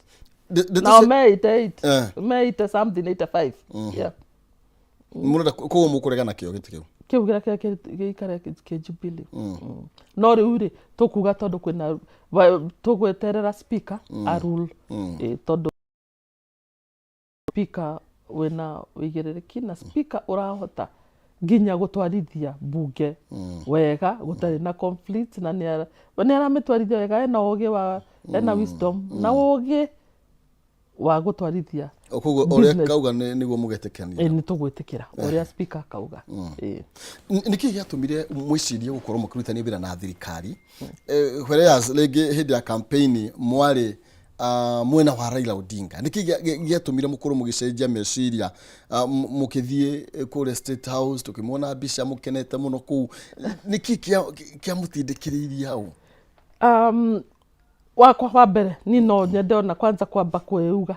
Nao me 88. Me 80 something, 85, yeah. Mũrenda koguo mũkũregana kĩo gĩtĩ kĩu? Kĩu gĩake gĩikare kĩ Jubilee. No rĩu rĩ, tũkuga tondũ kwĩna tũgweterera speaker a rule. Tondũ speaker wĩna ũigĩrĩrĩki na speaker ũrahota nginya gũtwarithia mbunge wega gũtarĩ na conflict, na nĩ aramĩtwarithia wega, ena ũgĩ wa ena wisdom na ũgĩ wa gũtwarithia Koguo ũrĩa business. kauga nĩguo mũgetĩkania? Nĩ tũgwĩtĩkĩra ũrĩa speaker akauga. Nĩkĩ gĩatũmire mwĩcirie gũkorwo mũkĩrutithania wĩra na thirikari, whereas rĩngĩ hĩndĩ ya campaign mwarĩ mwena wa Raila Odinga? Nĩkĩ gĩatũmire mũkorwo mũgĩcenjia meciria, mũkĩthiĩ kũrĩa State House, tũkĩmuona mbica mũkenete mũno kũu? Nĩkĩ kĩamũtindĩkĩrĩirie hau? Wakwa wa mbere, niĩ no nyende ona kwanza kwamba kwĩuga,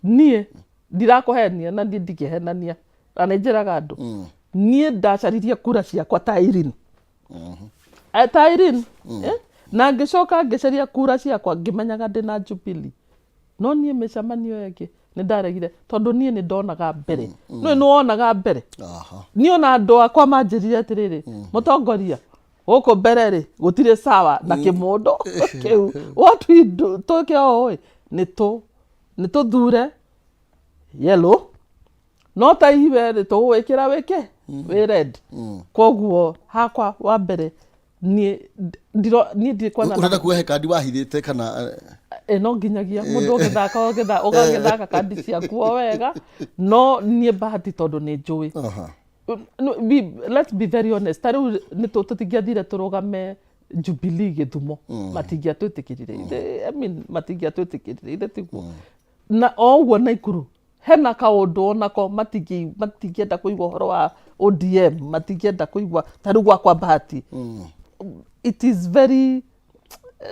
niĩ ndirakũhenia na niĩ ndingĩhenania, na nĩ njĩraga andũ, niĩ ndacaririe kura ciakwa ta Irene. Ta Irene, eh? Na ngĩcoka ngĩcaria kura ciakwa ngĩmenyaga ndĩna Jubilee, no niĩ mĩcemanio ĩyo ĩngĩ nĩ ndaregire tondũ niĩ nĩ ndonaga mbere. Nĩ wonaga mbere. Niĩ ona andũ akwa manjĩrire atĩrĩrĩ, mũtongoria, gũkũ mbere rĩ gũtirĩ sawa na kĩmũndũ kĩu. What we do, twĩke ũũ ĩ, nĩ tũthure yellow, no ta iwe rĩ, tũgũgwĩkĩra wĩke wĩ red. Koguo hakwa wa mbere niĩ niĩ ndirĩ kwanza. Ũrenda kuga he kandi wahithĩte kana? No nginyagia mũndũ ũgĩthaka ũgagĩthaka kandi ciaku o wega, no niĩ bahati tondũ nĩ njũĩ. No, let's be very honest, ta rĩu nĩ tũtingĩathire tũrũgame Jubilee Gĩthumo, matingĩatwĩtĩkĩrire. I mean, matingĩatwĩtĩkĩrire, ithe tiguo? Na o ũguo Naikuru hena kaũndũ onako matingĩenda kũigua ũhoro wa ODM, matingĩenda kũigua. Ta rĩu gwakwa Bahati, it is very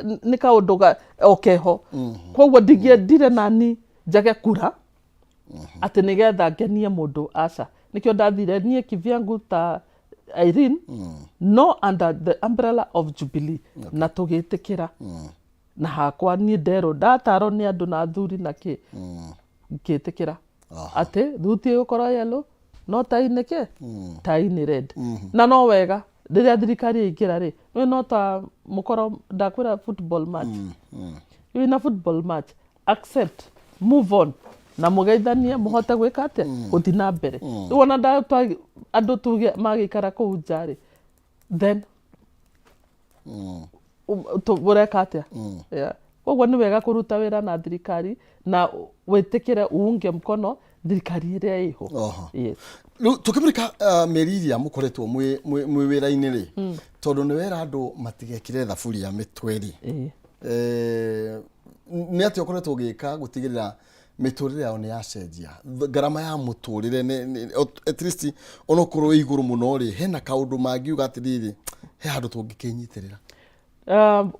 nĩ kaũndũ o keho. Koguo ndingĩendire nani njage kura atĩ nĩgetha ngenie mũndũ, aca. Nĩkĩo ndathire niĩ kivyangu ta Irene, no under the umbrella of Jubilee, na tũgĩtĩkĩra. Na hakwa niĩ nderwo, ndatarwo nĩ andũ na athuri na kĩ, ngĩtĩkĩra atĩ thuti ĩgũkorwo yellow, no tai nĩ kĩ, tai nĩ red. Na no wega rĩrĩa thirikari ĩingĩra rĩ, nĩ no ta mũkorwo ndakwĩra football match, wĩna football match, accept, move on, na mũgeithanie mũhote gwĩka atĩa, gũthiĩ na mbere. Rĩu ona andũ tuge magĩikara kũu nja rĩ, then ũreka atĩa? Yeah. Koguo nĩ wega kũruta wĩra na thirikari na wĩtĩkĩre uunge mkono thirikari ĩrĩa ĩho. Yes. Rĩu tũkĩmũrĩka mĩeri iria mũkoretwo mwĩ wĩra-inĩ rĩ, tondũ nĩ wera andũ matigekĩre thaburia mĩtwe rĩ, nĩ atĩa ũkoretwo ũgĩka gũtigĩrĩra mĩtũrĩre yao nĩ yacenjia? Ngarama ya mũtũrĩre at least onokorwo ĩ igũrũ mũno rĩ, hena kaũndũ mangiuga atĩrĩrĩ, he handũ tũngĩkĩnyitĩrĩra?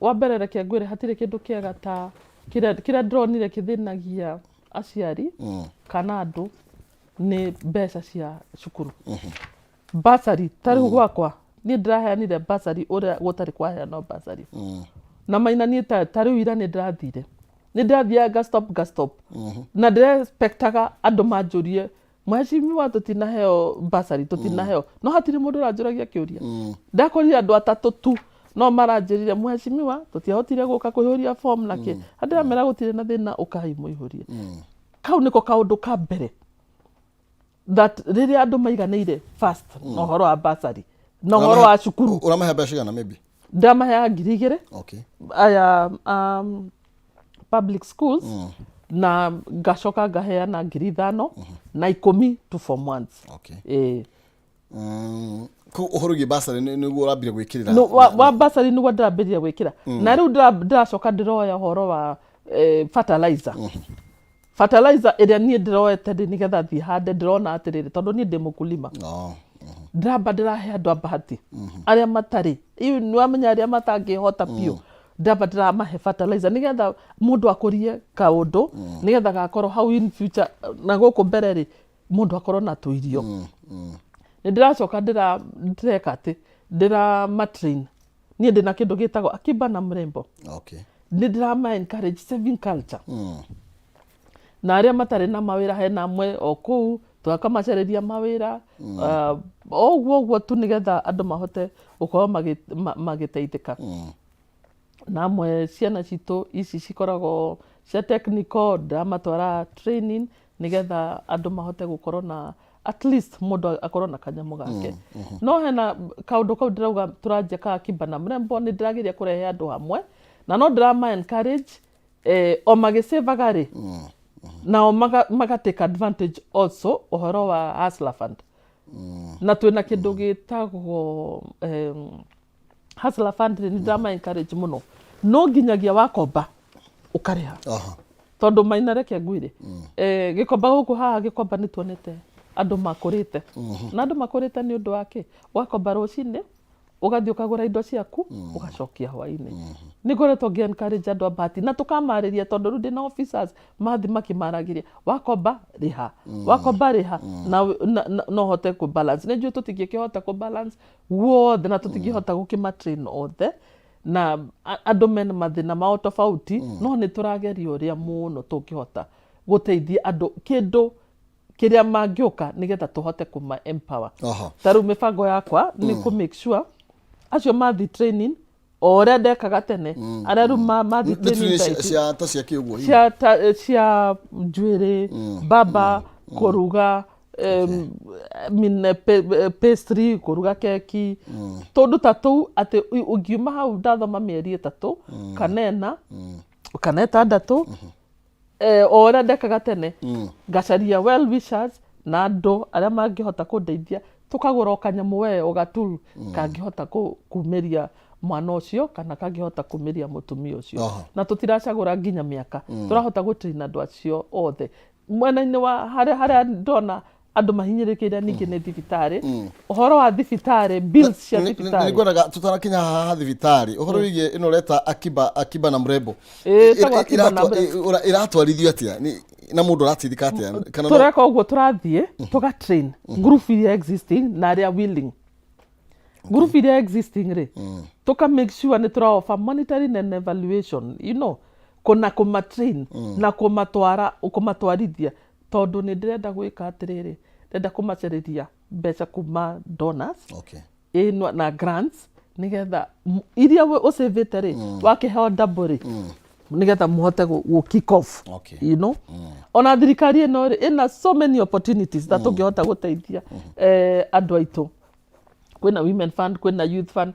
Wa mbere reke ngwĩre, hatirĩ kĩndũ kĩega ta kĩrĩa ndĩronire kĩthĩnagia aciari kana andũ nĩ mbeca cia cukuru, bursary. Ta rĩu gwakwa niĩ ndĩraheanire bursary ũrĩa gũtarĩ kwaheanwo bursary. Na maina niĩ ta rĩu ira nĩ ndĩrathire, nĩ ndĩrathiaga ngastop ngastop, na ndĩrespectaga andũ manjũrie, mheshimiwa, tũtinaheo bursary, tũtinaheo. No hatirĩ mũndũ ũranjũragia kĩũria. Ndakorire andũ atatũ tu no maranjĩrire, mheshimiwa, tũtiahotire gũka kũihũria form na kĩ. Ndĩramera gũtirĩ na thĩna, ũkai mũihũrie. Kau nĩko kaũndũ ka mbere. That rĩrĩa andũ maiganĩire first na ũhoro wa bursary na ũhoro wa cukuru. Ũramahe mbeca cigana maybe? Ndamaheaga 2000. Aya public schools, na ngacoka ngaheana 5000 na 10 to form ones. Ĩĩ. Kũu ũhoro wĩgiĩ bursary nĩguo ũrambire gwĩkĩrĩra? No, wa bursary nĩguo ndĩrambĩrĩria gwĩkĩra, na rĩu ndĩracoka ndĩroya ũhoro wa fertilizer. Fertilizer ĩrĩa niĩ ndĩroete rĩ, nĩgetha thiĩ hande, ndĩrona atĩrĩrĩ, tondũ niĩ ndĩ mũkulima, ndĩramba ndĩrahe andũ a bahati arĩa matarĩ iu, nĩwamenya, arĩa matangĩhota biũ, ndĩramba ndĩramahe fertilizer nĩgetha mũndũ akũrie kaũndũ, nĩgetha gakorwo hau in future na gũkũ mbere rĩ, mũndũ akorwo na tũirio. Nĩ ndĩracoka ndĩreka atĩ ndĩramatrain. Niĩ ndĩna kĩndũ gĩtagwo Akiba na Mrembo. Nĩ ndĩrama encourage saving culture, na arĩa matarĩ na mawĩra, hena amwe o kũu tũkamacarĩria mawĩra, o ũguo ũguo tu, nĩgetha andũ mahote gũkorwo magĩteithĩka. Na amwe ciana citũ ici cikoragwo cia technical, ndĩramatwara training nĩgetha andũ mahote gũkorwo na at least mũndũ akorwo na kanyamũ gake. No hena kaũndũ kau ndĩrauga tũranjia ka Akiba na Mrembo, nĩ ndĩrageria kũrehe andũ hamwe, na no ndĩrama encourage o magĩcĩvaga rĩ, nao maga take advantage also ũhoro wa Hustler Fund. Na twĩna kĩndũ gĩtagwo Hustler Fund rĩ, nĩ ndĩrama encourage mũno, no nginyagia wakomba ũkarĩha. Tondũ maina, reke ngwĩre, gĩkomba gũkũ haha gĩkomba nĩ tuonete andũ makũrĩte, na andũ makũrĩte nĩ ũndũ wa kĩ? Wakomba rũcinĩ, ũgathiĩ ũkagũra indo ciaku, ũgacokia hwainĩ. Nĩ ngoretwo ngĩ encourage andũ a bahati na tũkamarĩria, tondũ rĩu ndĩna officers mathi makĩmaragĩria, wakomba rĩha, wakomba rĩha, na no hote kũ balance. Nĩ njũĩ tũtingĩkĩhota kũ balance guothe, na tũtingĩhota gũkĩma train othe, na andũ mena mathĩna mao tofauti, no nĩ tũrageria ũrĩa mũno tũngĩhota gũteithia andũ kĩndũ kĩrĩa mangĩũka, nĩgetha tũhote kũma empower. Ta rĩu mĩbango yakwa nĩ kũ make sure acio mathi training o ũrĩa ndekaga tene, arĩa rĩu mathi Nĩ training training ta ici, cia ta cia kĩ ũguo hihi? Cia njuĩrĩ, baba kũruga, I mean, pastry, kũruga keki, tũndũ ta tũu, atĩ ũngiuma hau ndathoma mĩeri 3 kana 4 kana 6, o ũrĩa ndekaga tene, ngacaria well wishers na andũ arĩa mangĩhota kũndeithia, tũkagũra o kanyamũ we o gaturu kangĩhota kumĩria mwana ũcio kana kangĩhota kumĩria mũtumia ũcio. Na tũtiracagũra nginya mĩaka, tũrahota gũtrain andũ acio othe. Mwena-inĩ wa harĩa ndona andũ mahinyĩrĩkĩire ningĩ nĩ thibitarĩ, ũhoro wa thibitarĩ, bills cia thibitarĩ. Nĩngwendaga tũtanakinya haha thibitarĩ, ũhoro wĩgiĩ ĩno ũreta Akiba na Mrembo. Ĩĩ, ĩtagwo Akiba na Mrembo. Ĩratwarithio atĩa na mũndũ arateithĩka atĩa kana Tũreka ũguo, tũrathiĩ tũga train group iria existing na arĩa willing. Group iria existing rĩ, tũka make sure nĩ tũra offer monitoring and evaluation, kuna kũma train na kũmatwara, kũmatwarithia, tondũ nĩ ndĩrenda gwĩka atĩrĩrĩ, ndĩrenda kũmacarĩria mbeca kuma donors ĩno na grants, nĩgetha iria ũcĩvĩte rĩ, wakĩheo double rĩ, nĩgetha mũhote gũ kick off. Ona thirikari ĩno rĩ, ĩna so many opportunities na tũngĩhota gũteithia andũ aitũ. Kwĩna women fund, kwĩna youth fund,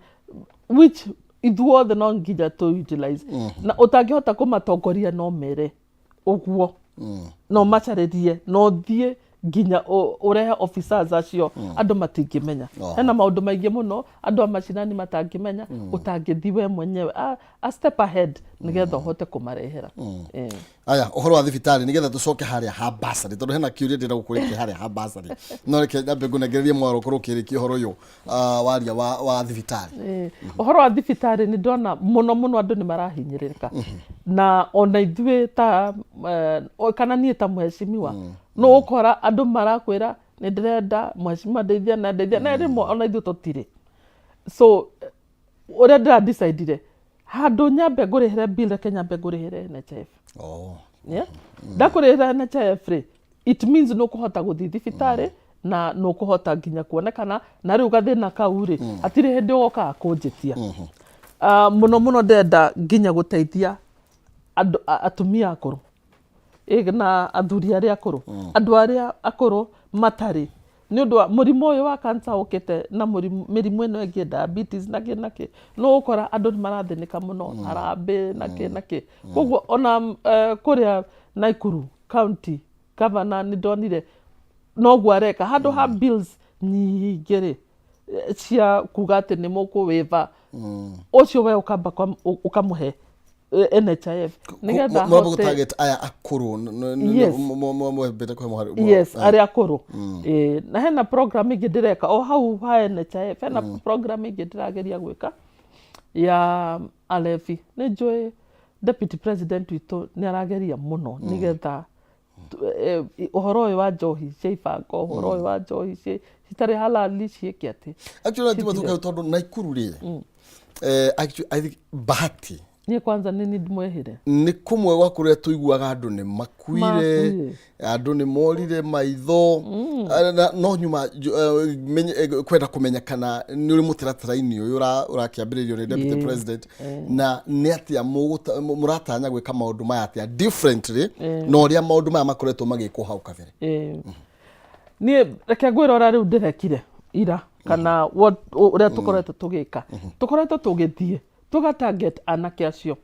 which ithuothe no nginya tũ utilize. Na ũtangĩhota kũmatongoria, no mere ũguo, no macarĩrie, no thiĩ nginya ũrehe officers acio, andũ matingĩmenya. Hena maũndũ maingĩ mũno andũ a macinani matangĩmenya, ũtangĩthi we mwenyewe a step ahead nĩgetha ũhote kũmarehera. Aya, ũhoro wa thibitarĩ, nĩgetha tũcoke harĩa ha bursary, tondũ hena kĩũria ndĩrenda gũkũrĩkia harĩa ha bursary, no reke nyambe ngũnengererie mwaro ũkorwo ũkĩrĩkia ũhoro ũyũ waria wa thibitarĩ. Ũhoro wa thibitarĩ, nĩ ndona mũno mũno andũ nĩ marahinyĩrĩrĩka, na ona ithuĩ ta kana niĩ ta mheshimiwa, no ũkora andũ marakwĩra, "Nĩ ndĩrenda mheshimiwa ndeithia na ndeithia," na rĩmwe ona ithuĩ tũtirĩ. So ũrĩa ndĩra decidire, handũ nyambe ngũrĩhĩre bill, reke nyambe ngũrĩhĩre NHIF. Yeah? Ndakũrĩhĩra NHIF rĩ, it means nĩ ũkũhota gũthiĩ thibitarĩ na nĩ ũkũhota nginya kuonekana, na rĩu gathĩna kau rĩ, hatirĩ hĩndĩ ũgokaga kũnjĩtia. Mũno mũno ndĩrenda nginya gũteithia andũ atumia akũrũ na athuri arĩa akũrũ, andũ arĩa akũrũ. matarĩ nĩ ũndũ wa mũrimũ ũyũ wa cancer ũkĩte na mũrimũ mĩrimũ ĩno ĩngĩ diabetes na kĩ na kĩ nĩ ũgũkora andũ nĩ marathĩnĩka mũno harambĩ na kĩ na kĩ koguo ona eh, kũrĩa Naikuru county governor nĩ ndonire noguo areka handũ ha bills nyingĩ rĩ eh, cia kuga atĩ nĩ mũkũwĩva ũcio we ũkamba kwa- ũkamũhe eh, NHIF nĩgetha mũramba ahote gũtarget aya akũrũ Yes. mwambĩte kũhe mũhari yes arĩa akũrũ Ĩĩ, na hena program ĩngĩ ndĩreka o hau ha NHIF hena program ĩngĩ ndĩrageria gwĩka ya alevi nĩ njũĩ deputy president witũ nĩ arageria mũno nĩgetha tu- eh, ũhoro ũyũ wa njohi cia ibango ũhoro ũyũ wa njohi ci- citarĩ halali ciĩke atĩ actually na tiba tondũ Naikuru rĩ eh, actually I think Bahati niĩ kwanza nĩ nĩ ndĩmwĩhĩre nĩ kũmwe gwa kũrĩa tũiguaga andũ nĩ makuire Makuire. andũ nĩ morire maitho Eh, na- no nyuma nju- eh, menye- eh, kwenda kũmenya kana nĩ ũrĩ mũtaratara-inĩ ũyũ ũra- ũrakĩambĩrĩrio nĩ deputy Yeah. president na nĩ atĩa mũgũta- mũ- mũratanya gwĩka maũndũ maya atĩa differently na ũrĩa maũndũ maya makoretwo magĩkwo hau kabere Ĩĩ. niĩ reke ngwĩre ũrĩa rĩu ndĩrekire ira kana what- ũrĩa tũkoretwo tũgĩka tũkoretwo tũgĩthiĩ tũga target anake acio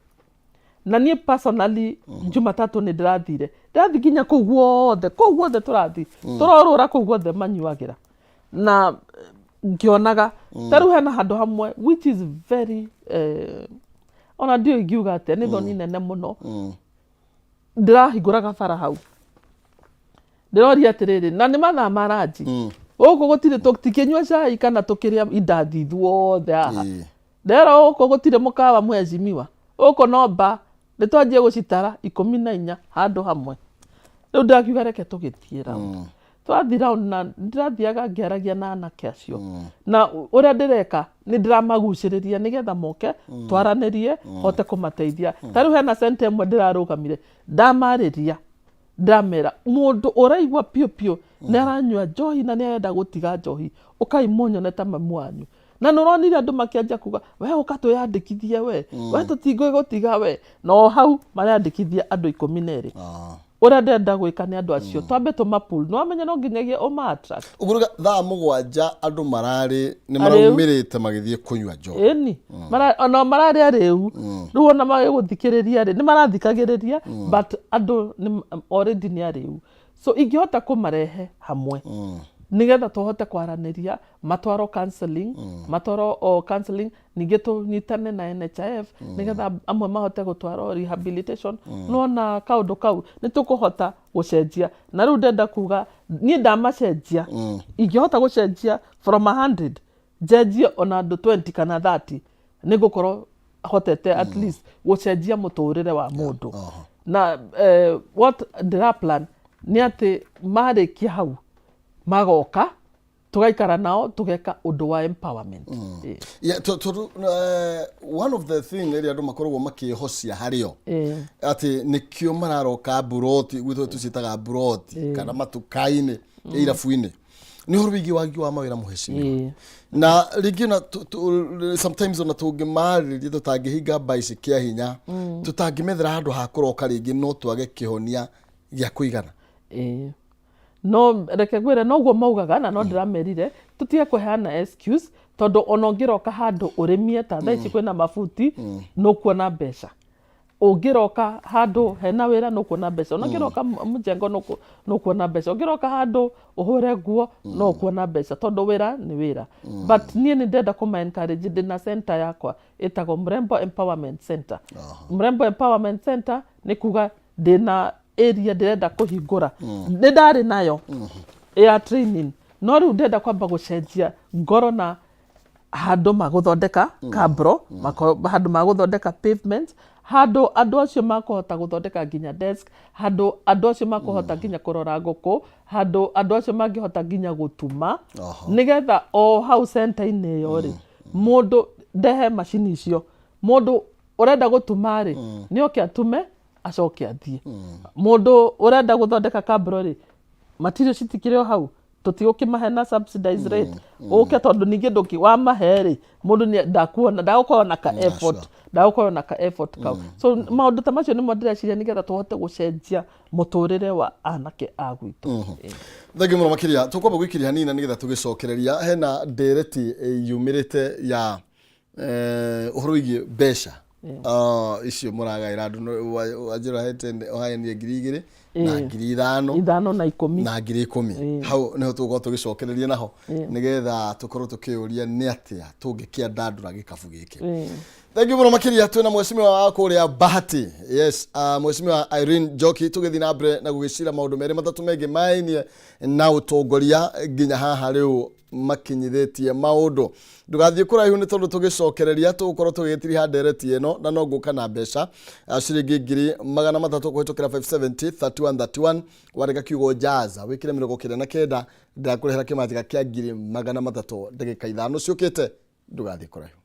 na niĩ personally jumatatũ nĩ ndĩrathire ndĩrathiĩ nginya kũu guothe kũu guothe tũrathiĩ tũrorũra kũu guothe manyuagĩra na eh, ngĩonaga ta rĩu hena handũ hamwe which is very eh, ona ndiũĩ ingiuga atĩa nĩ thoni nene mũno ndĩrahingũraga bara hau ndĩroria atĩrĩrĩ na nĩ mathaa ma ranji gũkũ gũtirĩ tũtikĩnyua cai kana tũkĩrĩa indathi ithuothe haha Ĩĩ. ndero gũkũ gũtirĩ mũkawa mwezimiwa gũkũ no mba nĩ twanjie gũcitara 14 handũ hamwe rĩu ndakiuga reke tũgĩthiĩ round twathiĩ round na ndĩrathiaga ngĩaragia na anake acio na ũrĩa ndĩreka nĩ ndĩramagucĩrĩria nĩgetha moke twaranĩrie hote kũmateithia ta rĩu hena center ĩmwe ndĩrarũgamire ndamarĩria ndamera mũndũ ũraigua piũ piũ nĩ aranyua njohi na nĩ arenda gũtiga njohi ũkai mũnyone ta mamu wanyu na nĩ ũronire andũ makĩanjia kuga we ũka twĩyandĩkithie we we tũtingũĩ gũtiga we na o hau mareyandĩkithia andũ 12 Ah. ũrĩa ndĩrenda gwĩka nĩ andũ acio twambe tũmapull nĩ wamenya no nginyagia ũma attract ũguo rĩu thaa 7 andũ mararĩ nĩ Arĩu. maraumĩrĩte magĩthiĩ kũnyua njohi ĩni Mara- ona mararĩ arĩu rĩu ona magĩgũthikĩrĩria rĩ nĩ marathikagĩrĩria but andũ nĩ already nĩ arĩu so ingĩhota kũmarehe hamwe nĩgetha tũhote kwaranĩria matwarwo counseling matwarwo o counseling ningĩ tũnyitane na NHIF nĩgetha amwe mahote gũtwarwo rehabilitation nona kaũndũ kau nĩ tũkũhota gũcenjia na rĩu ndenda kuga niĩ ndamacenjia ingĩhota gũcenjia from 100 njenjie ona andũ 20 kana 30 nĩ ngũkorwo hotete at least gũcenjia mũtũrĩre wa mũndũ na eh, what ndĩra plan nĩ atĩ marĩkia hau magoka tũgaikara nao tũgeka ũndũ wa empowerment Ĩĩ. Yeah, tondũ one of the thing ĩrĩa andũ makoragwo makĩhocia harĩo Ĩĩ. atĩ nĩkĩo mararoka mburoti gwitũ tũciĩtaga mburoti kana matuka-inĩ irabu-inĩ nĩ ũhoro wĩgiĩ wagi wa mawĩra mũhecimiwa Ĩĩ. na rĩngĩ ona sometimes ona tũngĩmarĩria tũtangĩhinga mba ici kĩa hinya tũtangĩmethera handũ ha kũroka rĩngĩ no twage kĩhonia gĩa kũigana Ĩĩ. No reke ngwĩre noguo maugaga na no ndĩramerire tũtige kũheana excuse tondũ ona ũngĩroka handũ ũrĩmie ta thaa ici kwĩna mabuti nũkuona mbeca ũngĩroka handũ hena wĩra nũkuona mbeca ona ũngĩroka mũjengo nũkuona mbeca ũngĩroka handũ ũhũre nguo no ũkuona mbeca tondũ wĩra nĩ wĩra but niĩ nĩ ndĩrenda kũma encourage ndĩna center yakwa ĩtagwo Mrembo Empowerment Center Mrembo Empowerment Center nĩ kuga ndĩna area ndĩrenda kũhingũra nĩ ndarĩ nayo ya training no rĩu ndĩrenda kwamba gũcenjia ngoro na handũ magũthondeka kabro handũ magũthondeka pavement handũ andũ acio makũhota gũthondeka nginya desk handũ andũ acio makũhota nginya kũrora ngũkũ handũ andũ acio mangĩhota nginya gũtuma nĩgetha o hau center-inĩ ĩyo rĩ mũndũ ndehe macini icio mũndũ ũrenda gũtuma rĩ nĩ oke atume acoke athiĩ mũndũ ũrenda gũthondeka kabro rĩ material citikĩrĩ o hau Tũtigũkĩmahe na subsidized rate, ũke tondũ ningĩ ndũngĩ wamahe rĩ, mũndũ nĩ ndakuona, ndagũkorwo na ka effort, ndagũkorwo na ka effort kau. So maũndũ ta macio nĩmo ndĩreciria nĩgetha tũhote gũcenjia mũtũrĩre wa anake a gwitũ. Thengiũ mũno makĩria. Tũkwamba gũikĩria hanini na nĩgetha tũgĩcokereria hena ndereti yumĩrĩte ya ũhoro wĩgiĩ mbeca. Ah, icio mũragaĩra andũ wanjĩra ũhete ũhayanie 2000 na 5000. 5 na 10. Na 10,000. Hau niho tũgũkorwo tũgĩcokereria naho nĩgetha tũkorwo tũkĩũria nĩ atĩa tũngĩkĩandandũra gĩkabu gĩkĩ. Thengiũ mũno makĩria. Twĩna mheshimiwa wa kũrĩa Bahati, yes, mheshimiwa Irene Njoki, tũgĩthiĩ na mbere na gũgĩcira maũndũ merĩ matatũ mengĩ mainie na ũtongoria nginya haha rĩu makinyithĩtie maũndũ. Ndũgathiĩ kũraihu nĩ tondũ tũgĩcokereria tũgũkorwo tũgĩtiriha ndereti ĩno na no ngũka na mbeca ciringi 300,000 kũhĩtũkĩra 570 31 31. Wandĩka kiugo jaza wĩkĩre 99, ndakũrehera kĩmanjĩka kĩa 300,000 ndagĩka 5 ciũkĩte. Ndũgathiĩ kũraihu.